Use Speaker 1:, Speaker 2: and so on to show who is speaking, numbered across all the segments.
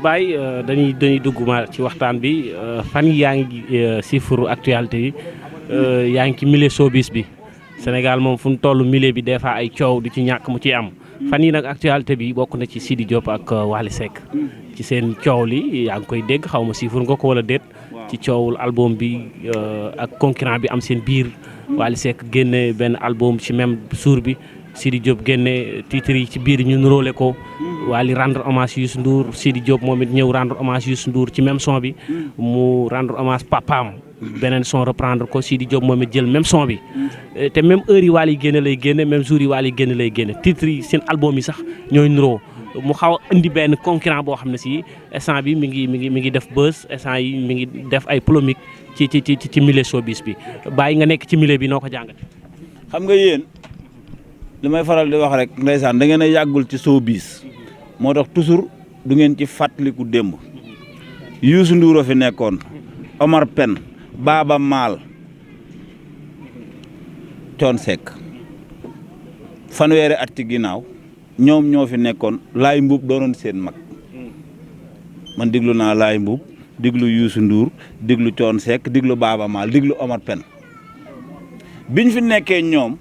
Speaker 1: Baye dañuy dugg ma ci waxtaan bi fan yi yaa ngi chiffre actualité yi yaa ngi ci milieu showbiz bi Sénégal moom fu mu toll milieu bi des fois ay coow du ci ñàkk mu ciy am fan yi nag actualité bi bokk na ci Sidi Diop ak Wally Seck ci seen coow li yaa ngi koy dégg xaw ma chiffre nga ko wala déet ci coowul album bi ak concurrent bi am seen biir Wally Seck génne benn album ci même jour bi Sidi Diop génne titre yi ci biir ñu nuróole ko Wally rendre hommage Youssou Ndour Sidi Diop moom it ñëw rendre hommage Youssou Ndour ci même son bi mu rendre hommage papaam beneen son reprendre ko Sidi Diop moom it jël même son bi te même heure yi Wally génne lay génne même jour yi Wally génne lay génne titre yi seen album yi sax ñooy nuroo mu xaw a indi benn concurrent boo xam ne si instant bi mi ngi def buzz instant yi mi ngi def ay polémique ci milieu showbiz bi bàyyi nga nekk ci milieu bi noo ko jàngate
Speaker 2: xam nga yéen li may faral di wax rek ndeysaan da ngeen a yàggul ci showbiz moo tax toujours du ngeen ci fàttaliku démb Youssou Ndour fi nekkoon Omar Pène Baaba Maal Thione Seck fanweeri at ci ginnaaw ñoom ñoo fi nekkoon Laay Mbuub doonoon seen mag man diglu naa Laay Mbuub diglu Youssou Ndour diglu Thione Seck diglu Baaba Maal diglu Omar Pène biñ fi nekkee ñoom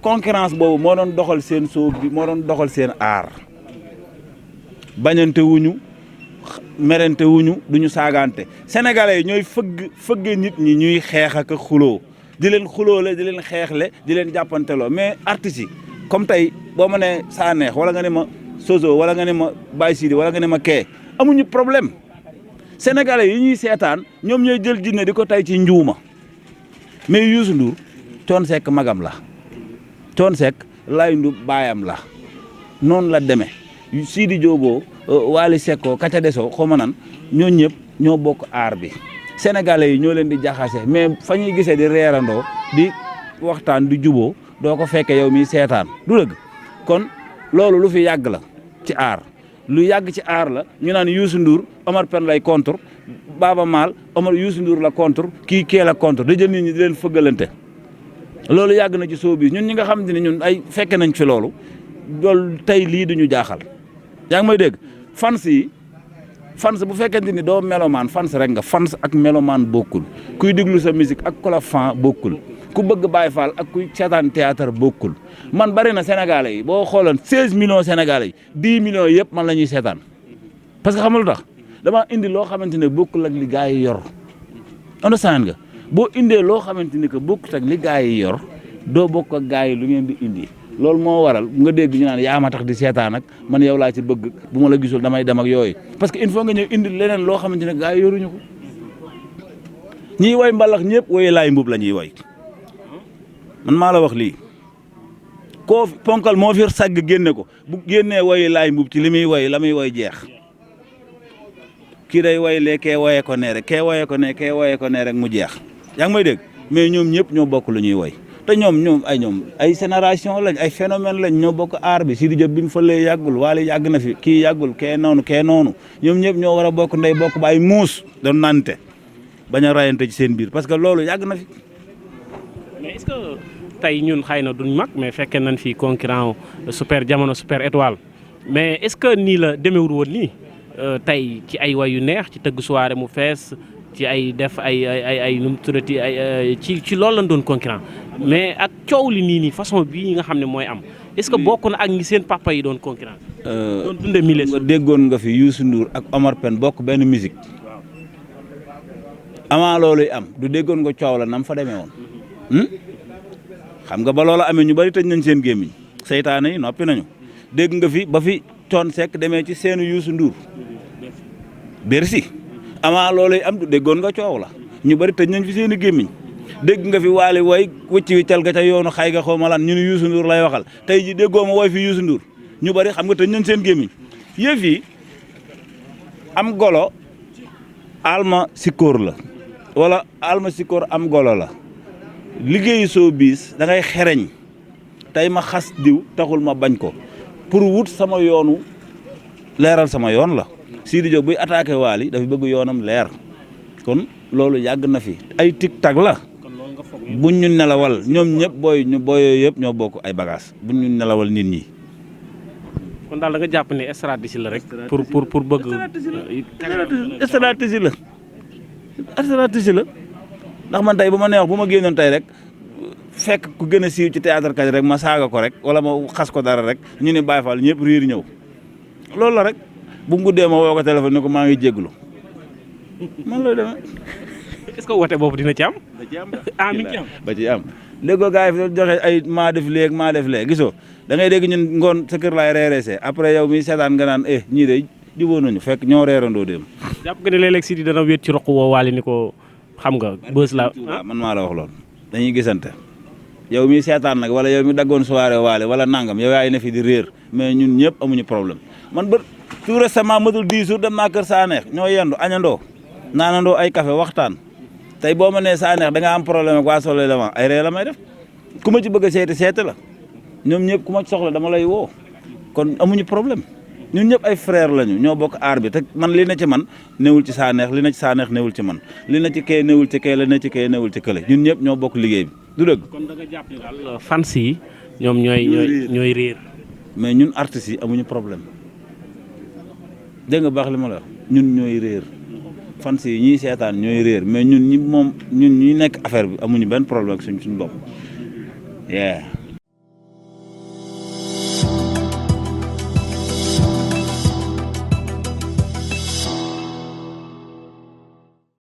Speaker 2: concurrence boobu moo doon doxal seen show bi moo doon doxal seen aar bañante wuñu merente wuñu duñu saagante sénégalais yi ñooy fëgge nit ñi ñuy xeex ak xuloo di leen xuloole di leen xeexle di leen jàppanteloo mais artistes yi comme tey boo ma ne Sanex wala nga ne ma Sozo wala nga ne ma Baye Sidi wala nga ne ma Kee amuñu problème sénégalais yi ñuy seetaan ñoom ñooy jël jinne di ko tey ci njuuma mais Youssou Ndour Thione Seck magam la Thione Seck Laye Ndour baayam la noonu la demee Sidi Diop Wally Seck kaca desoo xaw ma nan ñoo ñëpp ñoo bokk aar bi sénégalais yi ñoo leen di jaxase mais fa ñuy gisee di reerandoo di waxtaan di juboo doo ko fekkee yow mi seetaan du dëgg kon loolu lu fi yàgg la ci aar lu yàgg ci aar la ñu naan Youssou Ndour Omar Pène lay contre Baaba Maal Youssou Ndour la contre kii la contre da jël nit ñi di leen fëggalante loolu yàgg na ci showbiz ñun ñi nga xam ne ñun ay fekke nañ fi loolu tey lii duñu jaaxal yaa ngi may dégg fans bu fekkente ni doo melomaan fans rek nga fans ak melomaan bokkul kuy déglu sa musique ak ku la fan bokkul ku bëgg Baye Fall ak kuy seetaan théâtre bokkul man bari na sénégalais yi boo xooloon 16 millions sénégalais yi 10 millions yëpp man la ñuy seetaan parce que xam nga lu tax dama indi loo xamante ne bokkul ak li gars yi yor understand nga boo indee loo xamante ni que bokkut ak li gars yi yor doo bokk ak gars yi lu ngeen di indi loolu moo waral nga dégg ñu naan yaa ma tax di seetaan ak man yow laa ci bëgg bu ma la gisul damay dem ak yooyu parce que il faut nga ñëw indi leneen loo xamante ne gars yi yoruñu ko ñiy woy mbalax ñëpp woy Laay Mbuub la ñuy woy man maa la wax lii koo ponkal moo fi sagg génne ko bu génnee woy Laay Mbuub ci li muy woy la muy woy jeex kii day woy lee kee woyee ko nee rek kee woyee ko nee kee woyee ko nee rek mu jeex yaa ngi may dégg mais ñoom ñëpp ñoo bokk lu ñuy woy te ñoom ay génération lañ ay phénomène lañ ñoo bokk aar bi Sidi Diop bi mu fëlee yàggul Wally yàgg na fi kii yàggul kee noonu ñoom ñëpp ñoo war a bokk ndey bokk ba ay muus doon nante bañ a rayante ci seen biir parce que loolu yàgg na fi.
Speaker 1: mais est-ce que tey ñun xëy na duñ mag mais fekkee nañ fi concurrent super jamono super étoile mais est-ce que nii la demeewul woon nii tey ci ay way yu neex ci tëgg soirée mu fees ci ay def ay nu mu tuddati ci loolu lañ doon concurrent mais ak coow li nii façon bii nga xam ne mooy am est-ce que bokk na ak ñi seen papa yi doon concurrent doon dundee milieu
Speaker 2: nga déggoon nga fi Youssou Ndour ak Omar Pène bokk benn musique avant looluy am du déggoon nga coow la nam fa demee woon xam nga ba loola amee ñu bari tëj nañ seen gémmiñ seytaane yi noppi nañu dégg nga fi ba fi Thione Seck demee ci seenu Youssou Ndour Bercy avant looluy am du déggoon nga coow la ñu bari tëj nañ fi seen i gémmiñ dégg nga fi Wally woy wëcc wi cal ga ca yoonu xay ga xaw ma lan ñu ne Youssou Ndour lay waxal tey ji déggoo ma woy fi Youssou Ndour ñu bari xam nga tëj nañ seen gémmiñ yëf yi am golo alma sikóor la wala alma sikóor am golo la liggéeyu showbiz da ngay xereñ tey ma xas diw taxul ma bañ ko pour wut sama yoonu leeral sama yoon la Sidi Diop buy attaqué Wally dafa bëgg yoonam leer kon loolu yàgg na fi ay tic-tac la buñ ñu nelawal ñoom ñëpp booy yooyu yëpp ñoo bokk ay bagage buñ ñu nelawal nit ñi
Speaker 1: kon daal da nga jàpp ne stratégie la rek. pour bëgg.
Speaker 2: stratégie la stratégie la ndax man tey bu ma neex bu ma génnoon tey rek fekk ku gën a siiw ci théâtre kat rek ma saaga ko rek wala ma xas ko dara rek ñu ne Baye Fall ñëpp riir ñëw loolu la rek bu mu guddee ma woo ko téléphone ni ko maa ngi jégalu man lay demee.
Speaker 1: est-ce que woote boobu dina ci am.
Speaker 2: da ci am
Speaker 1: ah mi ngi ci am
Speaker 2: ba ci am léegoo gars yi fi joxe ay maa def léegi maa def léegi gisoo da ngay dégg ñun ngoon sa kër laay reereesee après yow mi seetaan nga naan ñii de jubóo nañu fekk ñoo reerandoo dem.
Speaker 1: jàpp nga ne léeg-léeg Sidi dana wéet ci roq woo waale ni ko xam nga bës la.
Speaker 2: man maa la wax loolu dañuy gisante yow mi seetaan nag wala yow mi daggoon soirée waale wala nangam yow yaay ne fi di réer mais ñun ñëpp amuñu problème man ba tout récemment matul 10 jours dem naa kër Sanex ñoo yendu añandoo naanandoo ay café waxtaan tey boo ma nee Sanex da nga am problème ak waa Soleil Levant ay ree la may def ku ma ci bëgg a seeti la ñoom ñëpp ku ma ci soxla dama lay woo kon amuñu problème ñun ñëpp ay frère lañu ñoo bokk aar bi te man li na ci man newul ci Sanex li na ci Sanex newul ci man li na ci kee newul ci kee la na ci kee newul ci kële ñun ñëpp ñoo bokk liggéey bi du dëgg.
Speaker 1: kon da nga jàpp ne daal fans yi ñoom ñooy réer.
Speaker 2: mais ñun artistes yi amuñu problème dégg nga baax li ma la wax ñun ñooy réer fans yi ñiy seetaan ñooy réer mais ñun ñi nekk affaire bi amuñu benn problème ak suñ bopp.